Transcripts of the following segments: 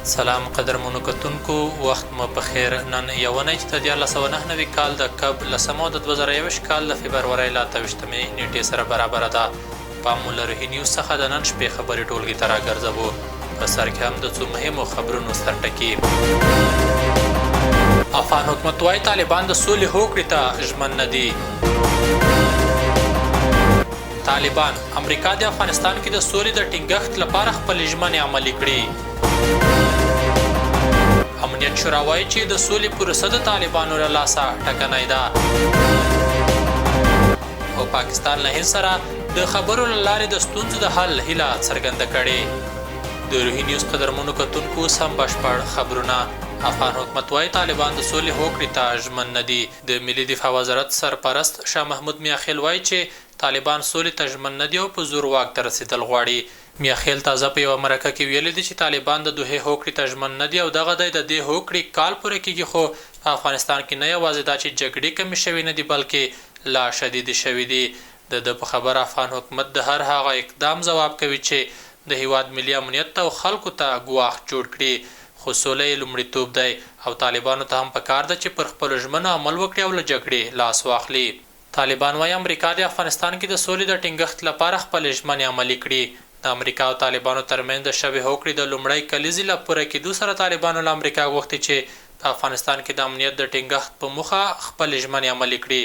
سلام قدرمنو کتونکو، وخت مو په خیر. نن یونۍ چې د 1399 کال د کب لسمه او د 2021 کال د فبرورۍ له 28مې نیټې سره برابره ده. پام مو له روهي نیوز څخه د نن شپې خبري ټولګې ته راګرځوو. په سر کې هم د څو مهمو خبرونو سرټکي. افغان حکومت وايي طالبان د سولې هوکړې ته ژمن نه دي. طالبان، امریکا دې افغانستان کې د سولې د ټینګښت لپاره خپلې ژمنې عملي کړي. امنیت شورا وايي چې د سولې پروسه د طالبانو له لاسه ټکنۍ ده. او پاکستان له هند سره د خبرو له لارې د ستونزو د حل هیله څرګنده کړې. د روهي نیوز قدرمنو کتونکو، اوس هم بشپړ خبرونه. افغان حکومت وايي طالبان د سولې هوکړې ته ژمن نه دي. د ملي دفاع وزارت سرپرست شاه محمود میاخېل وايي چې طالبان سولې ته ژمن نه دي او په زور واک ته رسېدل غواړي. میاخېل تازه په یوه مرکه کې ویلي دي چې طالبان د دوحې هوکړې ته ژمن نه دي او دغه دی د دې هوکړې کال پوره کېږي، خو په افغانستان کې نه یوازې دا چې جګړې کمې شوې نه دي، بلکې لا شدیدې شوې دي. د ده په خبره افغان حکومت د هر هغه اقدام ځواب کوي چې د هېواد ملي امنیت ته او خلکو ته ګواښ جوړ کړي، خو سوله یې لومړیتوب دی او طالبانو ته هم په کار ده چې پر خپلو ژمنو عمل وکړي او له جګړې لاس واخلي. طالبان وايي، امریکا دې افغانستان کې د سولې د ټینګښت لپاره خپلې ژمنې عملي کړي. د امریکا او طالبانو ترمنځ د شوې هوکړې د لومړۍ کلیزې له پوره کېدو سره طالبانو له امریکا غوښتي چې په افغانستان کې د امنیت د ټینګښت په موخه خپلې ژمنې عملي کړي.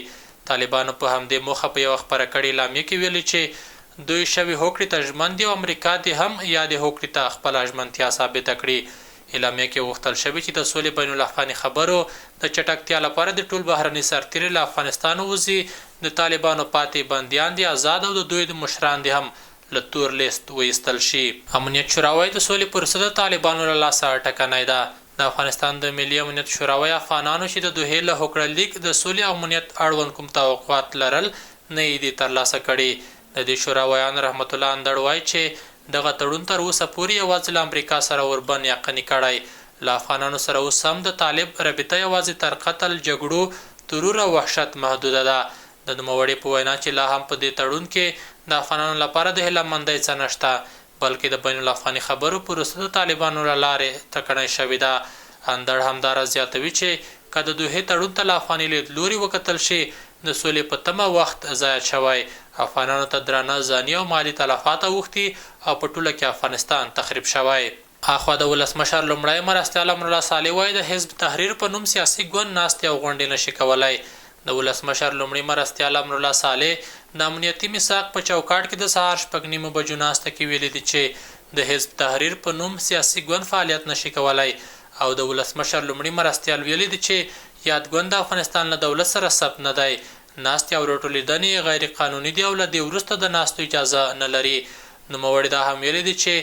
طالبانو په همدې موخه په یوه خپره کړې اعلامیه کې ویلي چې دوی شوې هوکړې ته ژمن دي او امریکا دې هم یادې هوکړې ته خپله ژمنتیا ثابته کړي. اعلامیه کې غوښتل شوي چې د سولې بین الافغاني خبرو د چټکتیا لپاره دې ټول بهرني سرتېري له افغانستان ووځي، د طالبانو پاتې بندیان دې ازاد او د دوی مشران دې هم له تور لېست وایستل شي. امنیت شورا وايي، د سولې پروسه د طالبانو له لاسه ټکنۍ ده. د افغانستان د ملي امنیت شورا وايي، افغانانو چې د دوحې له هوکړه لیک د سولې او امنیت اړوند کوم توقعات لرل، نه یې دي ترلاسه کړي. د دې شورا ویاند رحمت الله اندړ وايي چې دغه تړون تر اوسه پورې یوازې له امریکا سره اوربند یقني کړی. له افغانانو سره اوس هم د طالب رابطه یوازې تر قتل، جګړو، ترور او وحشت محدوده ده. د نوموړي په وینا چې لا هم په دې تړون کې د افغانانو لپاره د هیله مندۍ څه نشته، بلکې د بین الافغاني خبرو پروسه د طالبانو له لارې تکڼۍ شوې ده. اندړ همداراز زیاتوي چې که د دوحې تړون ته له افغاني لیدلوري وکتل شي، د سولې په تمه وخت ضایع شوی، افغانانو ته درانه ځاني او مالي تلفات اوښتي او په ټوله کې افغانستان تخریب شوی. اخوا د ولسمشر لومړی مرستیال امرالله صالح وايي، د حزب تحریر په نوم سیاسي ګوند ناستې او غونډې نه شي کولای. د ولسمشر لومړي مرستیال امرالله صالح د امنیتي میثاق په چوکاټ کې د سهار شپږ نیمو بجو ناسته کې ویلي دي چې د حزب تحریر په نوم سیاسي ګوند فعالیت نه شي کولای او د ولسمشر لومړي مرستیال ویلي دي چې یاد ګوند د افغانستان له دولت سره ثبت نه دی، ناستې او راټولېدنې یې غیر قانوني دي او له دې وروسته د ناستو اجازه نه لري. نوموړي دا هم ویلي دي چې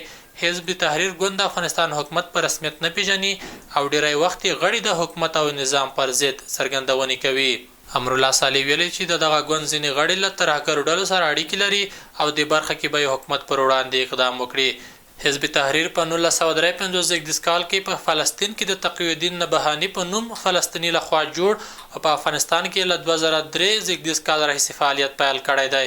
حزب تحریر ګوند د افغانستان حکومت په رسمیت نه پېژني او ډېری وخت یې غړي د حکومت او نظام پر ضد څرګندونې کوي. امرالله صالح ویلي چې د دغه ګوند ځینې غړي له ترهګرو ډلو سره اړیکې لري او دې برخه کې به یې حکومت پر وړاندې اقدام وکړي. حزب تحریر په 1953 زېږدیز کال کې په فلسطین کې د تقی الدین نبهاني په نوم فلسطیني له خوا جوړ او په افغانستان کې یې له 2003 زېږدیز کال راهیسې فعالیت پیل کړی دی.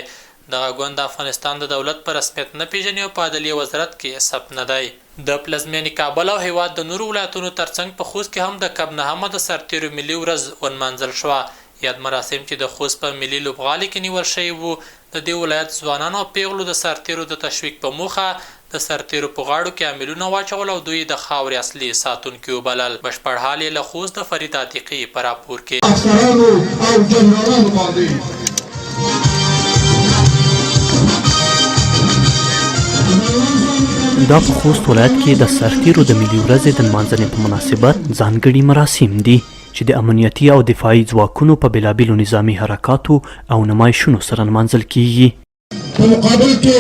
دغه ګوند د افغانستان د دولت په رسمیت نه پېژني او په عدلیې وزارت کې ثبت نه دی. د پلازمېنې کابل او هېواد د نورو ولایتونو ترڅنګ په خوست کې هم د کب نهمه د سرتېرو ملي ورځ ونمانځل شوه. یاد مراسم چې د خوست په ملي لوبغالي کې نیول شوي وو، د دې ولایت ځوانانو او پېغلو د سرتېرو د تشویق په موخه د سرتېرو په غاړو کې امیلونه واچول او دوی یې د خاورې اصلي ساتونکي وبلل. بشپړ حال یې له خوست د فرید عتیقي په راپور کې. افسرانو او جنرالانو باندې. دا په خوست ولایت کې د سرتیرو د ملي ورځې د نمانځنې په مناسبت ځانګړي مراسم دي چې د امنیتي او دفاعي ځواکونو په بېلابېلو نظامي حرکاتو او نمایشونو سره نمانځل کیږي. په مقابل کې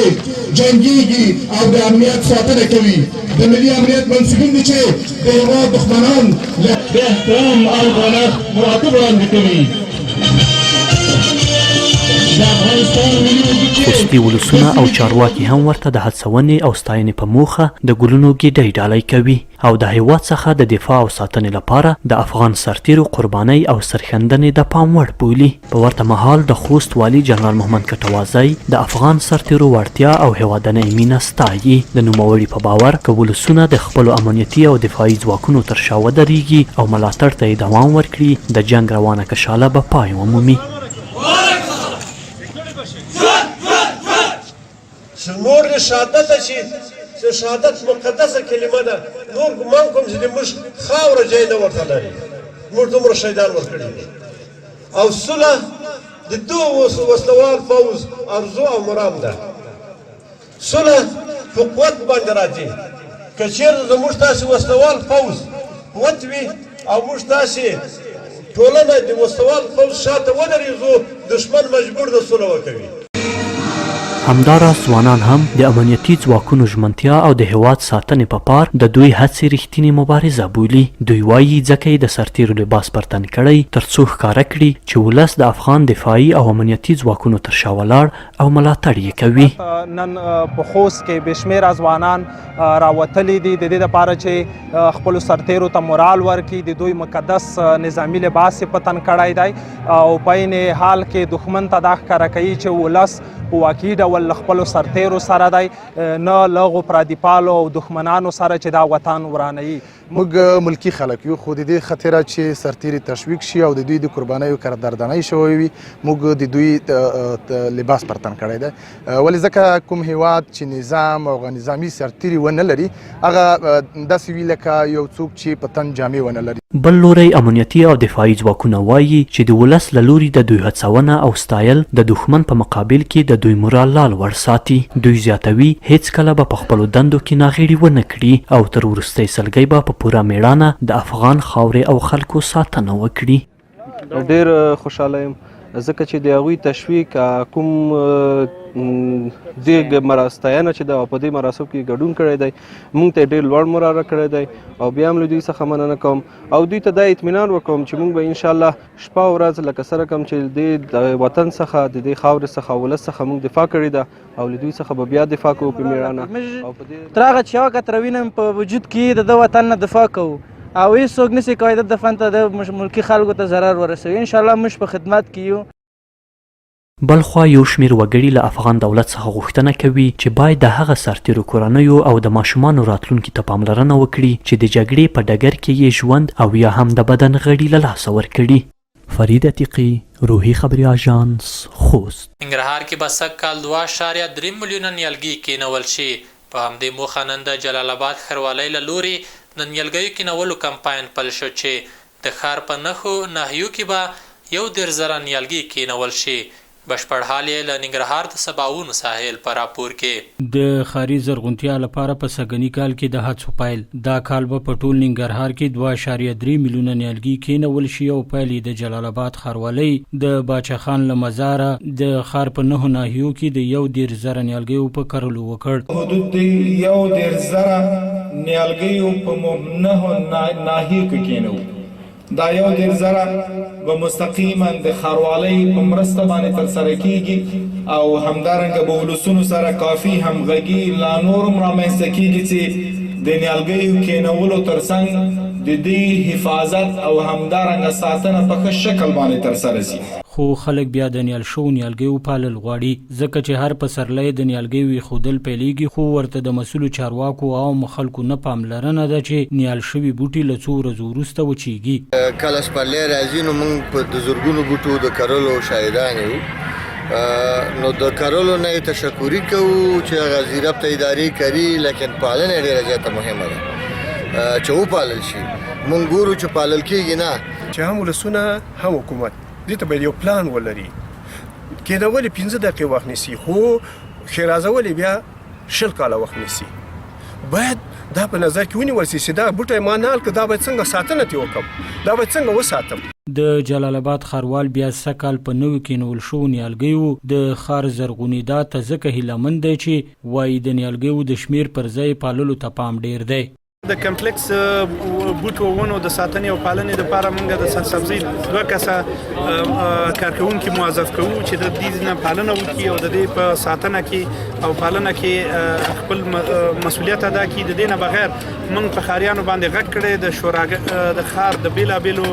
جنګیږي او د امنیت ساتنه کوي. د ملي امنیت منسوبین دي چې د هېواد دښمنان له د احترام او درنښت مراتب وړاندې کوي. خوستي ولسونه او چارواکي هم ورته د هڅونې او ستاینې په موخه د ګلونو ګیډۍ ډالۍ کوي او د هیواد څخه د دفاع او ساتنې لپاره د افغان سرتیرو قربانۍ او سرښندنې د پام وړ بولي. په ورته مهال د خوست والي جنرال محمد کټوازی د افغان سرتیرو وړتیا او هیوادنۍ مینه ستايي. د نوموړي په باور که ولسونه د خپلو امنیتي او دفاعي ځواکونو تر شا ودریږي او ملاتړ ته یې دوام ورکړي، د جنګ روانه کشاله به پای ومومي. چې نور له شهادته چې چې شهادت مقدسه کلمه ده نور ګمان کوم چې د موږ خاوره جای نه ورته لري موږ دومره شهیدان ورکړي دي او سوله د دغو وسلوال پوځ ارزو او مرام ده سوله په قوت باندې راځي که چېرته زموږ تاسې وسلوال پوځ قوت وي او موږ تاسې ټولنه د وسلوال پوځ شاته ودرېږو دښمن مجبور ده سوله وکوي. همداراز ځوانان هم د امنیتي ځواکونو ژمنتیا او د هېواد ساتنې په پار د دوی هڅې رښتینې مبارزه بولي. دوی وايي، ځکه یې د سرتېرو لباس پر تن کړی، تر څو ښکاره کړي چې ولس د افغان دفاعي او امنیتي ځواکونو تر شا ولاړ او ملاتړ یې کوي. نن په خوست کې بې شمېره ځوانان راوتلي دي د دې لپاره چې خپلو سرتېرو ته مورال ورکړي، د دوی مقدس نظامي لباس یې په تن کړی دی او په عین حال کې دښمن ته دا ښکاره کوي چې ولس په واقعي ډول له خپلو سرتېرو سره دی، نه له هغو پردیپالو او دښمنانو سره چې دا وطن ورانوي. موږ ملکي خلک یو، خو د دې خاطر چې سرتیري تشویق شي او د دوی د قربانیو قدردانی شوی وي، موږ د دوی لباس پر تن کړی دی. ولې ځکه کوم هیواد چې نظام او نظامی سرتیري ونه لري، هغه داسې وي لکه یو څوک چې په تن جامې ونه لري. بل لوری امنیتي او دفاعي ځواکونه وايي چې د ولس له لوري د دوی هڅونه او ستایل د دښمن په مقابل کې د دوی مورال لا لوړ ساتي. دوی زیاتوي، هېڅکله به په خپلو دندو کې ناغېړي ونه کړي او تر وروستۍ سلګۍ به په پوره مېړانه د افغان خاورې او خلکو ساتنه وکړي. ډېر خوشحاله یم ځکه چې د هغوی تشویق کوم دې ستاینه چې ده په دې مراسم کې ګډون کړی دی، مونږ ته ډېر لوړ مورال راکړی دی او بیا هم له دوی څخه مننه کوم او دوی ته دا اطمینان ورکوم چې مونږ به انشاءالله شپه او ورځ لکه سره کوم چې د وطن څخه، د دې خاورې څخه، ولس څخه مونږ دفاع کړې ده او له دوی څخه به بیا دفاع کوو په میړانه. او په دې تر هغه چې یوه قطره وینه په وجود کې د ده وطن نه دفاع کوو او هیڅوک نشي کولی د دفن ته د ملکي خلکو ته ضرر ورسوي. انشاءالله موږ په خدمت کې یو. بلخوا یو شمېر وګړي له افغان دولت څخه غوښتنه کوي چې باید د هغه سرتېرو کورنیو او د ماشومانو راتلونکي ته پاملرنه وکړي چې د جګړې په ډګر کې یې ژوند او یا هم د بدن غړي له لاسه ورکړي. فرید عتیقي، روهي خبري اژانس، خوست. ننګرهار کې به سږ کال دوه اعشاریه درې ملیونه نیالګي کېنول شي. په همدې موخه نن د جلال اباد ښاروالۍ له لوري د نیالګیو کېنولو کمپاین پل شو چې د ښار په نښو ناحیو کې به 31 زره نیالګي کېنول شي. بشپړ حال یې له ننګرهار د سباوون ساحل په راپور کې. د ښاري زرغونتیا لپاره په سږني کال کې د هڅو پیل. دا کال به په ټول ننګرهار کې دوه اعشاریه درې میلیونه نیالګي کېنول شي او پیل یې د جلال اباد ښاروالۍ د باچا خان له مزاره د ښار په نهو ناحیو کې د 31 زره نیالګیو په کرلو وکړ. حدود د 31 زره نیالګیو په نهو ناحیو کې کېنوو. دا 31 زره به مستقیما د ښاروالۍ په مرسته باندې ترسره کیږي او همدارنګه به ولسونو سره کافي همغږي لا نور هم رامنځته کیږي چې د نیالګیو کینولو ترڅنګ د دوی حفاظت او همدارنګه ساتنه په ښه شکل باندې ترسره شي. خو خلک بیا د نیال شوو نیالګیو پالل غواړي، ځکه چې هر پسرلی د نیالګیو ایښودل پیلېږي، خو ورته د مسؤلو چارواکو او عامو خلکو نه پاملرنه ده چې نیال شوي بوټي له څو ورځو وروسته وچېږي. کله سپرلی راځي نو موږ په د زرګونو بوټو د کرلو شاهدان یو، نو د کرلو نه یې تشکري کوو چې هغه ذیربطه ادارې کري، لیکن پالنه یې ډېره زیاته مهمه ده چې وپالل شي. موږ ګورو چې پالل کېږي نه. چې هم ولسونه هم حکومت دې ته باید یو پلان ولري. کېنول یې 5 دقیقې وخت نیسي، خو ښېرازول یې بیا 20 کاله وخت نیسي. باید دا په نظر کې ونیول شي چې دا بوټی ما نال که دا باید څنګه ساتنه ترې وکړم، دا باید څنګه وساتم. د جلال اباد ښاروال بیا سږ کال په نویو کېنول شوو نیالګیو د ښار زرغونېدا ته ځکه هیله مند دی چې وايي د نیالګیو د شمېر پر ځای یې پاللو ته پام ډېر دی. د کمپلیکس بوټو ونو د ساتنې او پالنې لپاره موږ د سرسبزۍ دوه کسه کارکونکي موظف کوو چې د دې نه پالنه وکړي او د دې په ساتنه کې او پالنه کې خپل مسولیت ادا کړي. د دې نه بغیر موږ په ښاریانو باندې غږ کړی، د شورا د ښار د بیلابیلو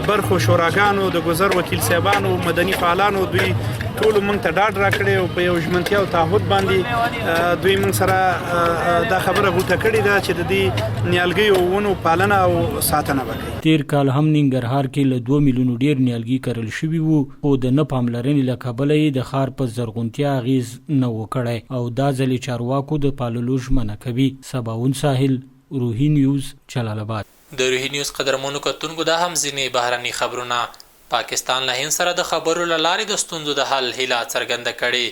برخو شوراګانو، د ګذر وکیل صاحبانو، مدني فعالانو، دوی ټولو موږ ته ډاډ راکړی او په یو ژمنتیا او تعهد باندې دوی موږ سره دا خبره غوټه کړې ده چې د دې نیالګیو ونو پالنه او ساتنه به کوي. تېر کال هم ننګرهار کې له دوه میلیونو ډېر نیالګي کرل شوي وو، خو د نه پاملرنې له کبله یې د ښار په زرغونتیا اغېز نه و کړی او دا ځل یې چارواکو د پاللو ژمنه کوي. سباوون ساحل، روهي نیوز، جلال اباد. د روهي نیوز قدرمنو کتونکو دا هم ځینې بهرني خبرونه. پاکستان له هند سره د خبرو له لارې د ستونزو د حل هیله څرګنده کړې.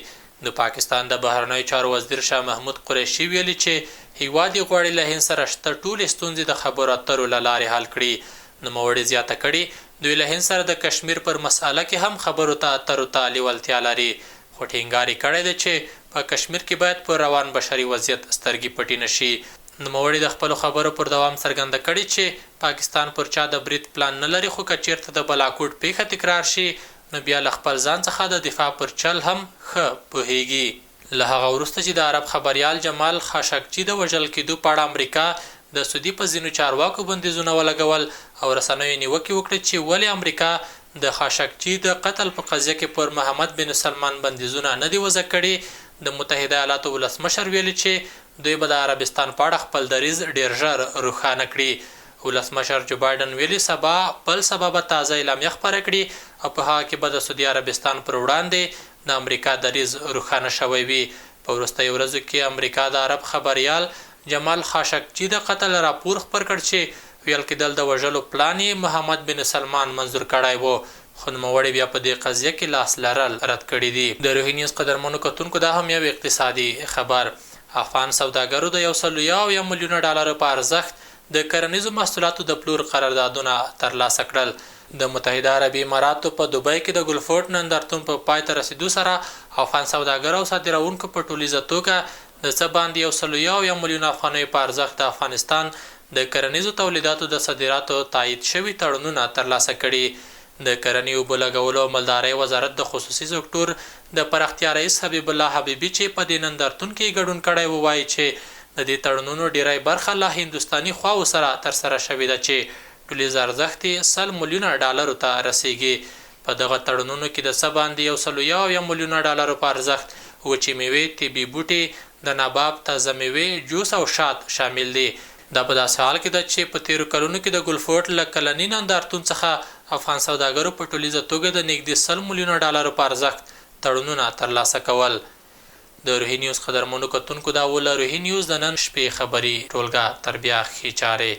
د پاکستان د بهرنیو چارو وزیر شاه محمود قریشي ویلي چې هیواد یې غواړي له هند سره شته ټولې ستونزې د خبرو اترو له لارې حل کړي. نوموړي زیاته کړې، دوی له هند سره د کشمیر پر مسئله کې هم خبرو ته اترو ته لیوالتیا لري، خو ټینګار یې کړی دی چې په کشمیر کې باید پر روان بشري وضعیت سترګې پټې نه شي. نوموړي د خپلو خبرو پر دوام څرګنده کړې چې پاکستان پر چا د برید پلان نه لري خو که چېرته د بلاکوټ پېښه تکرار شي نو بیا له خپل ځان څخه د دفاع پر چل هم ښه پوهېږي. له هغه وروسته چې د عرب خبریال جمال خاشقجي د وژل کېدو په اړه امریکا د سعودي په ځینو چارواکو بندیزونه ولګول او رسنیو نیوکې وکړې چې ولې امریکا د خاشقجي د قتل په قضیه کې پر محمد بن سلمان بندیزونه نه دي وضع کړي، د متحده ایالاتو ولسمشر ویلي چې دوی به د عربستان په اړه خپل دریځ ډېر ژر روښانه کړي. ولسمشر جوبایډن ویلي، سبا، بل سبا به تازه اعلامیه خپره کړي او په هغه کې به د سعودي عربستان پر وړاندې د امریکا دریځ روښانه شوی وي. په وروستیو ورځو کې امریکا د عرب خبریال جمال خاشقجي د قتل راپور خپر کړ چې ویل کېدل د وژلو پلان یې محمد بن سلمان منظور کړی و، خو نوموړي بیا په دې قضیه کې لاس لرل رد کړي دي. د روهي نیوز قدرمنو کتونکو دا هم یو اقتصادي خبر. افغان سوداګرو د 171 ملیونه ډالرو په ارزښت د کرنیزو محصولاتو د پلور قراردادونه ترلاسه کړل. د متحده عربي اماراتو په دوبۍ کې د ګلفورټ نندارتون په پای ته رسېدو سره افغان سوداګرو او صادروونکو په ټولیزه توګه د څه باندې 171 ملیونه افغانیو په ارزښت د افغانستان د کرنیزو تولیداتو د صادراتو تایید شوي تړونونه ترلاسه کړي. د کرنې، اوبو لګولو او مالدارۍ وزارت د خصوصي سکټور د پراختیا رئیس حبیب الله حبیبي چې په دې نندارتون کې یې ګډون کړی و، وايي چې د دې تړونونو ډېری برخه له هندوستاني خواوو سره ترسره شوې ده چې ټولیز ارزښت یې 100 ملیونه ډالرو ته رسېږي. په دغه تړونونو کې د څه باندې 171 ملیونه ډالرو په ارزښت وچې مېوې، طبي بوټي، د نباب تازه مېوې، جوس او شات شامل دي. دا په داسې حال کې ده چې په تېرو کلونو کې د ګلفورټ له کلني نندارتون څخه افغان سوداګرو په ټولیزه توګه د نږدې 100 ملیونه ډالرو په ارزښت تړونونه ترلاسه کول. د روهي نیوز قدرمنو کتونکو دا وو له روهي نیوز د نن شپې خبري ټولګه. تر بیا ښې چارې.